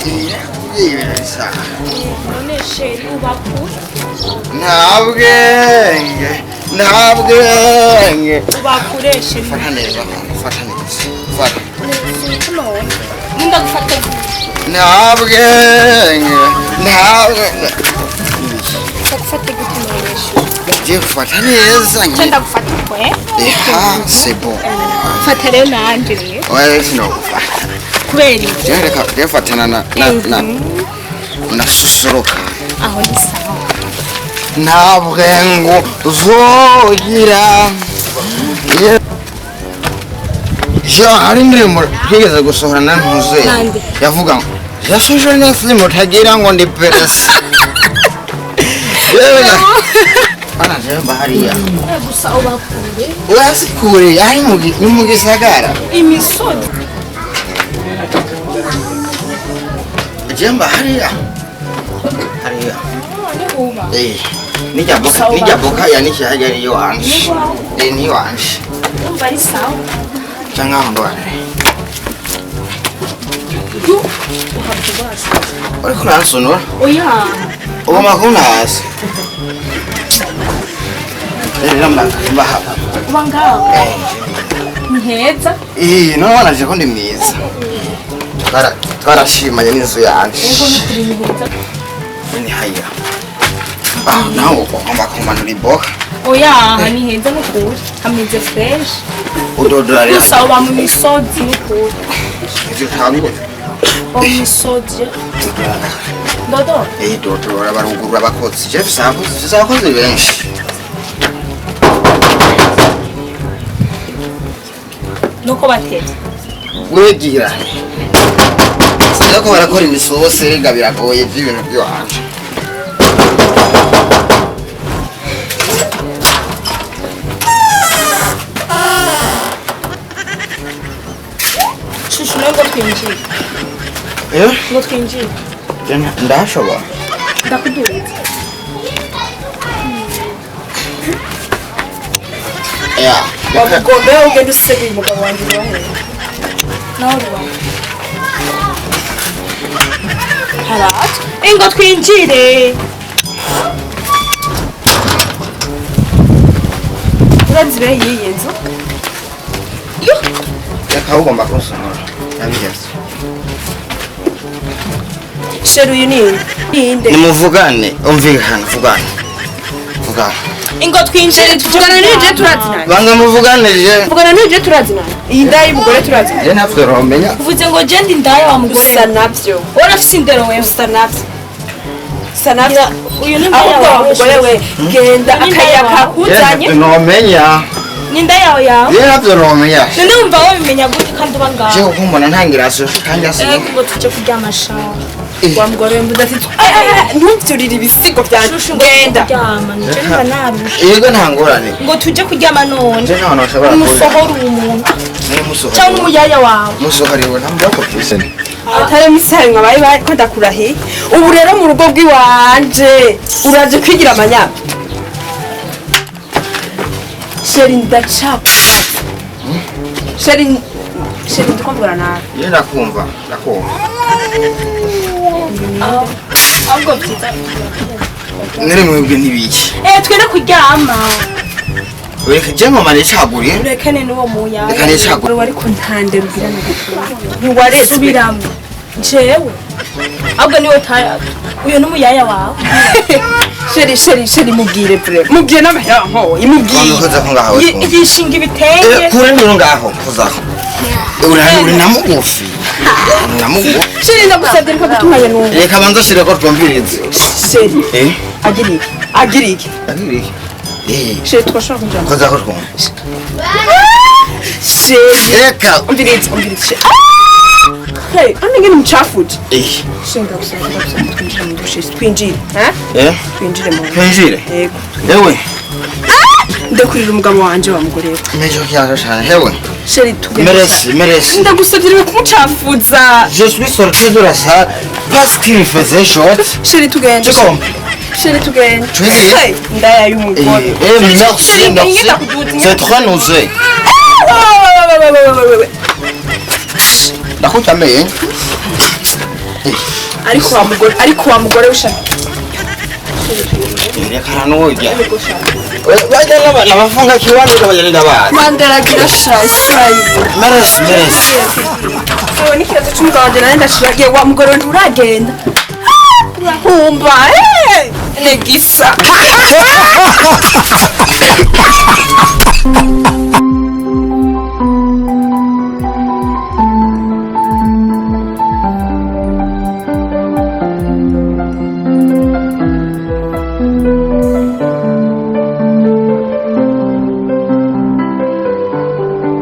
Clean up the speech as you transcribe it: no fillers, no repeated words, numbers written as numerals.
Ibintu bisa. None chéri, uba kure? Nta bwenge, nta bwenge. Uba kure, chéri. Fata neza, fata neza, fata. None ndagufata gute? Nta bwenge, nta bwenge. Ndagufata gute none, chéri? Ngiye gufata neza. Cyo Ngiye. Ndagufata uko, eh? Eha, c'est bon. Fata rero nanje rero. Oya, sinogufata. Kubera iki? Jewe reka jewe fatana na susuruka. Aho ni sawa. Nta bwenge uzogira. Jo, hari indirimbo twigeze gusohora na ntuze. Nande? Yavuga ngo yasuje neza, mutagira ngo ndi peresi. Yewe ana jewe bahariya. Gusa uba kure. Urazi kure ari ni mu gisagara. Imisozi. Jewe mba hariya hariya. None uba Eh, nijya boka, nijya boka ya niki hajya niyo wanje. Eh, niyo wanje. Umva, ari sawa. Cyangwa aho ndwara. Uriko uransonora. Oya. Ugomba kuntaza rero mba hapa. Uba ngaho ni heza. Eh, none wanaje ko ndi mwiza. Twarashimanye n'inzu yanje. Ego, ni kuri, ni heza. Ni haya. Ah, nawe ugomba kumanura iboka. Oya, aha ni heza n'ukuri, hameze fresh. Udodora rero. Gusa uba mu misozi n'ukuri. Ivyo utangura. Uba mu misozi dodo. Eh, dodora, barugurura abakozi. Je mfise abakozi, mfise abakozi benshi. Nuko batetse. Wegira. Sinzi ko barakora imisosi rega, biragoye by'ibintu by'iwanje. Shushu, nawe ngo twinjire. Eh? Ngo twinjire. Je ndashobora. Ndakuduza. Ya. Wamugombe ugenda useguye umugabo wanjye ubahe. Nawe uba haratwa, ingo twinjire. Urazi be y'iyi nzu? Yo. Reka, ugomba kunsonora. Yabiheze. Chéri, uyu ni ninde? Nimuvugane, umvikane, vugane. Vugane. Ingo twinjire. Tuvugana n'ije turazinana. Banga muvugane je. Tuvugana n'ije turazinana, iyi nda y'umugore turazinana. Je ntavyo romenya. Uvuze ngo je ndi ndaya wa mugore? Usa nabyo. Urafise indero wewe. Usa nabyo, usa nabyo. Uyu ni ndaya Ahubwo wa wawe. mugore we, genda. Ni nda Akayira yawe. Je kakuzanye. ntavyo nomenya. Ni nda yawe yawe. Je ntavyo nomenya. None wumva wabimenya gute kandi uba Je ngaho? kuko mbona ntangira so kandi Ego. asi. Ngo tuje kuryama shawa. Wa mugore we, mbuze ati ntubyurire ibisigo byanjye. Shushu, ngo tuje Genda. kuryama, nije numva narushe. Yego, nta ngorane. Ngo tuje kuryama none. Je nta hantu bashobora kuja. Umusohora uwo muntu Nari musohora. cyangwa n'umuyaya wawe. Musohoriwe nta mbako byose. Atari misari mwabaye bari ko ndakurahiye. Ubu rero mu rugo rw'iwanje uraje kwigira amanyama. Chéri, ndacapa. Chéri, chéri, ndiko mvugana nawe. Je ndakumva, ndakumva. Ahubwo byiza. Nari mwebwe n'ibiki? Eh, twende kuryama. Reka je ngoma nicaguriye. Urekane n'uwo muyaya. Reka nicagure. Wari ariko ntande rugira na gutuma ntiwarezwe. Subiramo jewe, ahubwo niwe uyu n'umuyaya wawe. Chéri, chéri, chéri, mubwire vure, mubwire n'amahera nkoye, mubwire. Koza ko ngaho. Yishinga ibitenge. Eh, kure rero ngaho, kozaho. Uri na mugufi. Uri na mugufi. Chéri, ndagusabye, reka gutunganya n'ubu. Reka banza shire ko twumvirize. Chéri. Eh? Agira iki, agira iki? Agira iki? Eh, Chéri, twashobora kwinjira koza ko twumva. Chéri. Reka. Umviriza, umviriza, chéri. Hey, ano ngene umucafuje. Eh. Chéri, ndagusabye, ndagusabye, twinjire mu dushe, twinjire, ha? Eh? Twinjire mu Twinjire. Yego. Ewe. Ndakurira umugabo wanje wa mugore we. Mejo kyaje cyane. Hewe. Chéri, tugende. Merci, merci. Ndagusabye, reka kumucafuza. Je suis sorti de la salle parce qu'il faisait chaud. Chéri, tugende. Tu comprends? Chéri, tugende. Twinjire. Hey, ndaya y'umugore. Eh, eh, merci, Chéri, merci. ndakuduza. C'est très osé. Wewe. Ndakuta amenyo. Ariko wa mugore, ariko wa mugore w'ishaka. Reka nujya bajya n'abafunga kiwani bagenda bazi. Mandaragira sha isura yiwe. Meresi, meresi. Ewe, n'ikibazo c'umugabo wanje nane ndashiragiye. Wa mugore we, nturagenda, urahumba negisa.